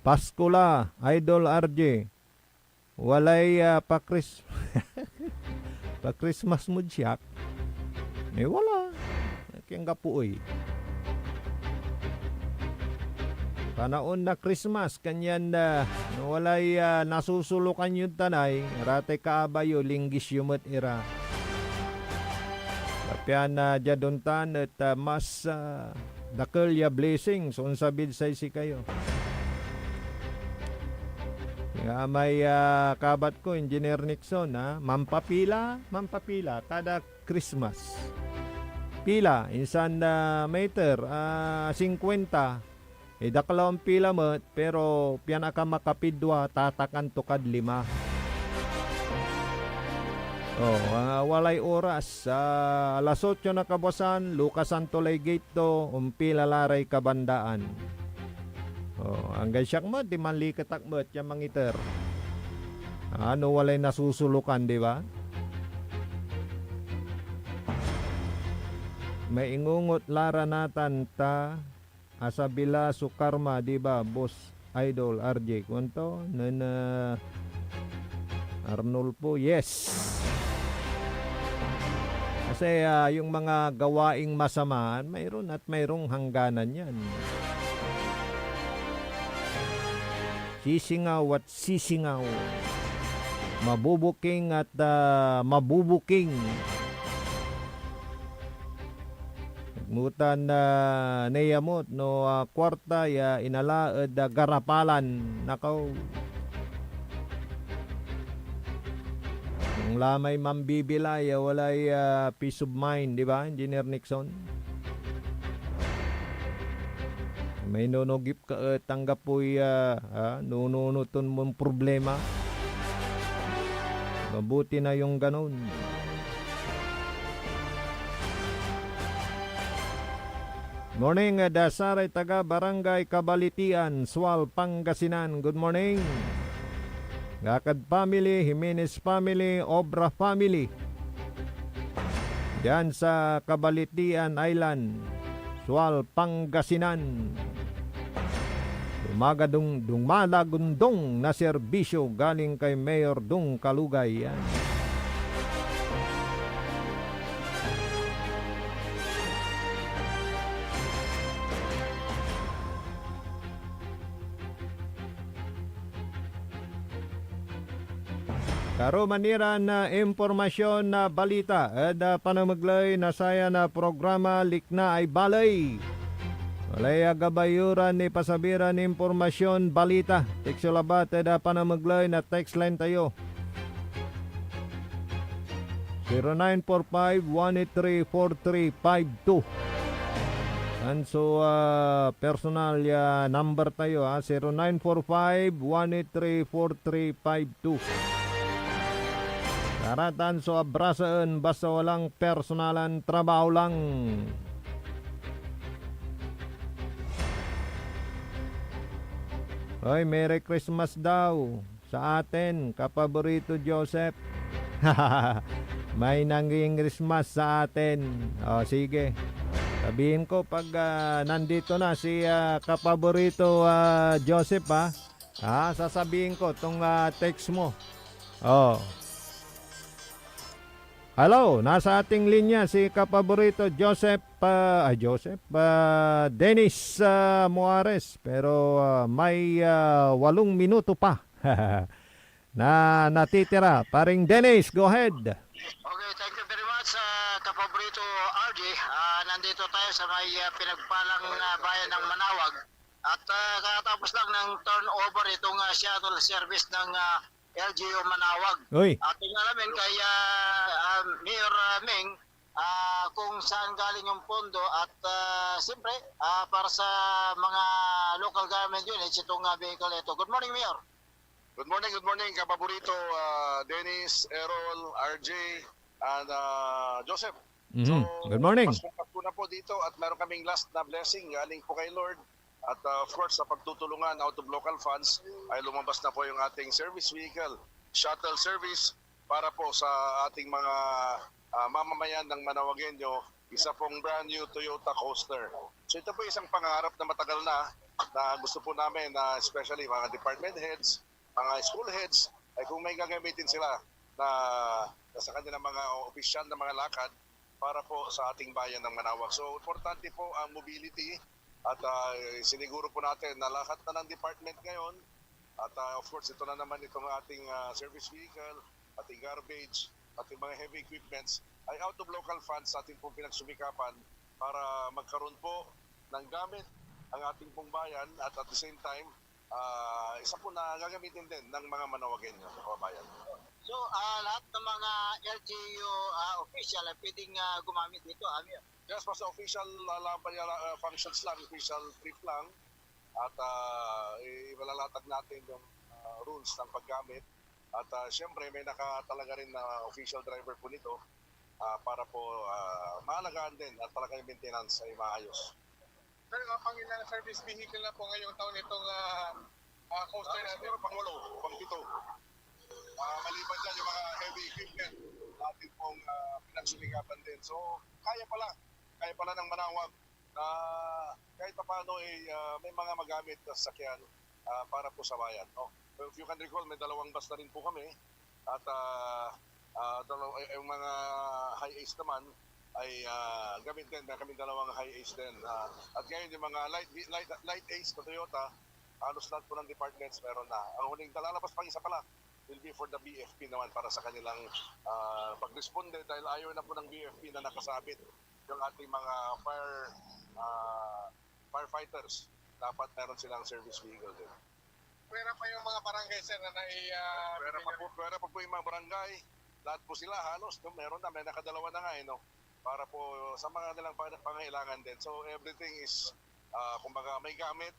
Pasko la, Idol R J. Walay, ah, pa-Chris-, pa-Christmas mod siak? Eh, wala. Anggapoy. Panaon na Christmas, kanyan, ah, no walay, ah, nasusulukan yod tanay, ratay kaabay yo, linggis yo met ira. Kapian, ah, diad ontan et, ah, mas, ah, dakel ya blessing so onsabid say sikayo. Nga may, ah, kabat ko, Engineer Nixon, ah, mampapila, mampapila kada Christmas. Pila, insan, ah, maiter, ah, singkwenta. Eh, dakelaw ampila met, pero pian aka makapidwa, tatakan to kad lima. Oh, ah, walay oras. Ah, alas otso na kabuasan, lukasan to lay gate to, ompila la ray kabandaan. Oh, anggay siak met, di manliket ak met ya mangiter. Ano, walay nasusulukan, di ba? Maingungot la ra natan ta asabi la so karma, di ba, Boss Idol R J? Kuanto nen, ah, Arnulfo, yes. Kasi, ah, yung mga gawaing masama, mayroon at mayroong hangganan yan. Sisingaw at sisingaw. Mabubuking at, ah, mabubuking. Nagmutan na neyamot no, ah, kuarta ya inala ed, ah, garapalan. Nakaw. Ang lamay mambibilay ya walay, ah, peace of mind, di ba, Engineer Nixon? May nunugip ka et anggapoy, ah, ah, nununoten mon problema. Mabuti na yung ganun. Morning, ah, da saray taga Barangay Kabalitian, Sual, Pangasinan. Good morning. Gakad family, Jimenez family, Obra family. Diyan sa Kabalitian Island, Sual, Pangasinan. Dumagadong, dumadagundong na serbisyo galing kay Mayor Dong Kalugay. Yan. Karuman iran, ah, impormasyon na balita ed, ah, panamegley na sayan, ah, programa, Likna ay Baley. Walay agabay yo ran ipasabi ran impormasyon, balita. Text yo labat ed, ah, panamegley na text line tayo. Zero nine four five one eight three four three five two. Yan so, ah, personal ya number tayo, ah, zero nine four five one eight three four three five two. Karatan so abrasaen, basta walang personalan, trabaho lang. Oy, Merry Christmas daw sa atin, kapaborito Joseph. May nanging Christmas sa atin. O, sige. Sabihin ko pag, ah, nandito na si, ah, kapaborito, ah, Joseph, ah. Ah, sasabihin ko tong, ah, text mo. Oh. Hello, nasa ating linya si kapaborito Joseph, ah, ay, Joseph, ah, Dennis, ah, Moares. Pero, ah, may, ah, walong minuto pa na natitira. Paring Dennis, go ahead. Okay, thank you very much, ah, kapaborito R J. Ah, nandito tayo sa may, ah, pinagpalang, ah, bayan ng Manawag. At, ah, katapos lang ng turnover itong, ah, shuttle service ng, ah, L G U Manawag. Uy. Ating alamin kay, ah, ah, Mayor, ah, Ming, ah, kung saan galing yung pondo at, ah, siyempre, ah, para sa mga local government units itong, ah, vehicle na ito. Good morning, Mayor. Good morning, good morning, kapaborito, ah, Dennis, Errol, R J, and, ah, Joseph. Mhm. So, Good morning. Paskong Pasko na po dito at meron kaming last na blessing galing po kay Lord. At, ah, of course, sa pagtutulungan out of local funds ay lumabas na po yung ating service vehicle, shuttle service para po sa ating mga, ah, mamamayan ng Manawagueño, isa pong brand new Toyota Coaster. So ito po isang pangarap na matagal na, na gusto po namin na especially mga department heads, mga school heads, ay kung may gagamitin sila na, na sa kanilang mga opisyal na mga lakad para po sa ating bayan ng Manawag. So, importante po ang mobility at, ah, siniguro po natin na lahat na ng department ngayon at, ah, of course, ito na naman itong ating, ah, service vehicle, ating garbage, ating mga heavy equipments ay out of local funds sa ating pong pinagsumikapan para magkaroon po ng gamit ang ating pong bayan at at the same time, ah, isa po na gagamitin din ng mga Manawagueño, kababayan. So, ah, lahat ng mga L G U, ah, official ay pwedeng, ah, gumamit dito, ah, Mayor? Yes, basta official, ah, lang pa yan, ah, functions lang, official trip lang. At, ah, i-, ilalalatag natin yung, ah, rules ng paggamit. At, ah, siyempre, may naka talaga rin na official driver po nito, ah, para po, ah, maalagaan din at talaga yung maintenance ay maayos. Sir, ah, pangilang service vehicle na po ngayong taon itong, ah, ah, coaster natin? Siguro pang walo, pang pito. Ah, maliban dyan, yung mga heavy equipment, atin pong, ah, pinagsumikapan din. So, kaya pala, kaya pala ng Manawag na kahit papaano ay, ah, may mga magamit na sasakyan, ah, para po sa bayan, no? If you can recall, may dalawang bus na rin po kami at, ah, ah, dalaw-, ay, yung mga high ace naman ay, ah, gamit din. May kami dalawang high ace din. Ah, at ngayon, yung mga light, light, light ace na Toyota, halos lahat po ng departments meron na. Ang huling lalabas pang isa pala will be for the B F P naman para sa kanilang, ah, pagresponde dahil ayaw na po ng B F P na nakasabit yung ating mga fire, ah, firefighters. Dapat meron silang service vehicle din. Pwera pa yung mga barangay, sir, na nai-, ah, Pwera pa po, pwera pa po yung mga barangay. Lahat po sila halos, no? Meron na, may nakadalawa na nga, eh, no? Para po sa mga nilang pang-, pangailangan din. So, everything is, ah, kumbaga, may gamit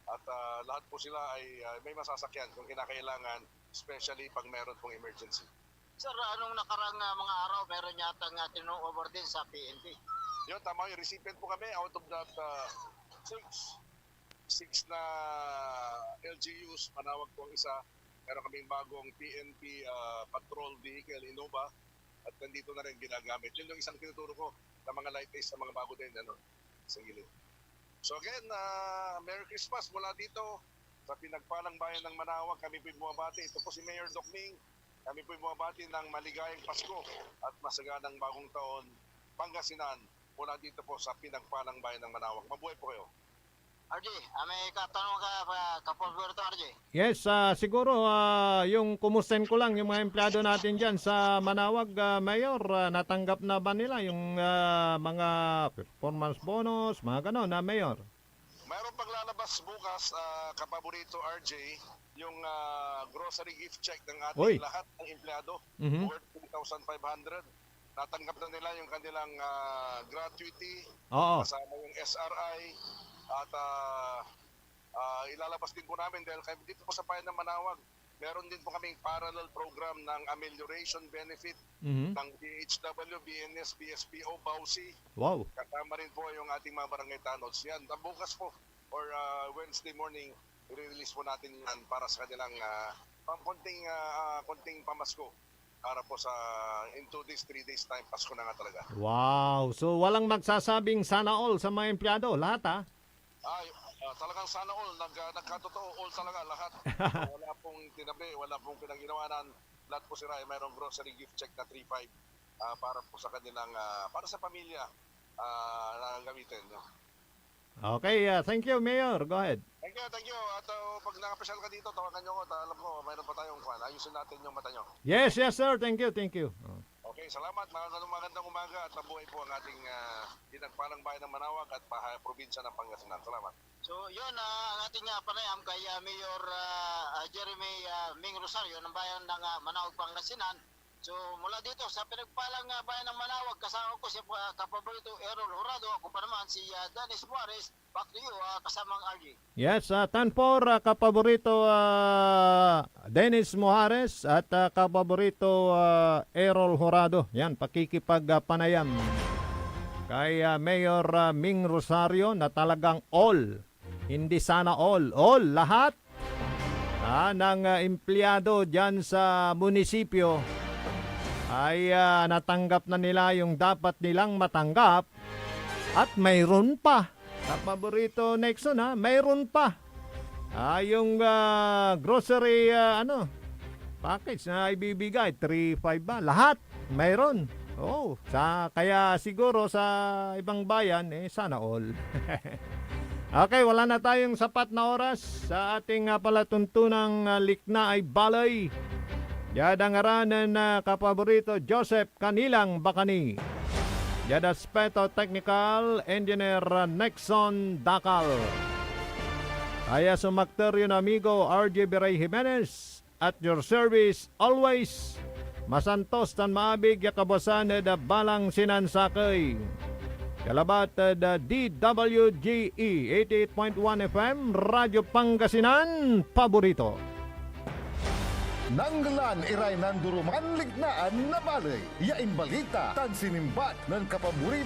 at, ah, lahat po sila ay, ah, may masasakyan kung kinakailangan, especially pag meron pong emergency. Sir, anong nakarang, ah, mga araw, meron yatang, ah, turnover din sa P N P. Yun, tama yun. Recipient po kami out of that, ah, six, six na L G Us, Manawag po ang isa. Meron kaming bagong P N P, ah, patrol vehicle, Innova. At nandito na rin ginagamit. Yun yung isang tinuturo ko na mga light race na mga bago din, ano, sa gilid. So again, ah, Merry Christmas mula dito sa pinagpalang bayan ng Manawag. Kami po'y bumabati. Ito po si Mayor Doc Ming. Kami po'y bumabati ng maligayang Pasko at masaganang Bagong Taon, Pangasinan, mula dito po sa pinagpalang bayan ng Manawag. Mabuhay po kayo. R J, ah, may katanungan ka, ah, Kapobrito R J? Yes, ah, siguro, ah, yung kumustahin ko lang yung mga empleyado natin diyan sa Manawag, ah, Mayor, ah, natanggap na ba nila yung, ah, mga performance bonus, mga gano'n, ah, Mayor? Mayroon paglalabas bukas, ah, Kapaborito R J, yung, ah, grocery gift check ng ating Uy. lahat ng empleyado, Mhm. worth three thousand five hundred. Natanggap na nila yung kanilang, ah, gratuity, Oo. kasama yung S R I, at, ah, ah, ilalabas din po namin dahil kami dito po sa Bayan ng Manawag, meron din po kaming parallel program ng amelioration benefit Mhm. ng D H W, B N S, B S P O, bausi. Wow. Kasama rin po yung ating mga barangay tanods. Yan, bukas po or, ah, Wednesday morning, i-release po natin yan para sa kanilang, ah, pang konting, ah, ah, konting pamasko para po sa in two days, three days time, Pasko na nga talaga. Wow. So, walang magsasabing sana all sa mga empleyado. Lahat, ha? Ay, ah, talagang sana all. Nag-, ah, nagkatotoo, all talaga, lahat. Wala pong tinabi, wala pong pinag-inawanan. Lahat po sila ay mayroong grocery gift check na three five, ah, para po sa kanilang, ah, para sa pamilya, ah, na gamitin, no? Okay, ah, thank you, Mayor. Go ahead. Thank you, thank you. At, ah, pag nakapasyal ka dito, tawagan niyo ako. Ta-, alam ko, mayroon pa tayong kwan. Ayusin natin yung mata niyo. Yes, yes, sir. Thank you, thank you. Oh. Okay, salamat. Magandang, magandang umaga at mabuhay po ang ating, ah, pinagpalang bayan ng Manawag at paha-, probinsya ng Pangasinan. Salamat. So, yun, ah, ang ating, ah, panayam kay, ah, Mayor, ah, ah, Jeremy, ah, Ming Rosario ng bayan ng, ah, Manawag, Pangasinan. So, mula dito sa pinagpalang, ah, bayan ng Manawag, kasama ko si, ah, Kapaborito Errol Horado, ako pa naman si, ah, Dennis Juarez. Back to you, ah, kasamang R J. Yes, ah, ten four, ah, Kapaborito, ah, Dennis Mojares at, ah, Kapaborito, ah, Errol Horado. Yan, pakikipag, ah, panayam kay, ah, Mayor, ah, Ming Rosario na talagang all, hindi sana all, all, lahat, ah, ng, ah, empleyado diyan sa munisipyo ay, ah, natanggap na nila yung dapat nilang matanggap at mayroon pa. Kapaborito Nixon, ha, mayroon pa. Ah, yung, ah, grocery, ah, ano, package na ibibigay, three five ba? Lahat, mayroon. Oo, sa, kaya siguro sa ibang bayan, eh, sana all. Okay, wala na tayong sapat na oras sa ating, ah, palatuntunang, ah, likna ay balay. Diad ngaran nen, ah, Kapaborito Joseph Canilang Bacani. Diad aspeto teknikal, Engineer Nexon Dacal. Kaya sumakter yon amigo R J Biray Jimenez, at your service always. Masantos tan maabig ya kabuasan ed balang sinansakey. Kalabat ed D W G E eighty-eight point one F M, Radyo Pangasinan, paborito. Nanglan iray nanduruman liknaan na baley ya imbalita tan sinimbat nen kapaborito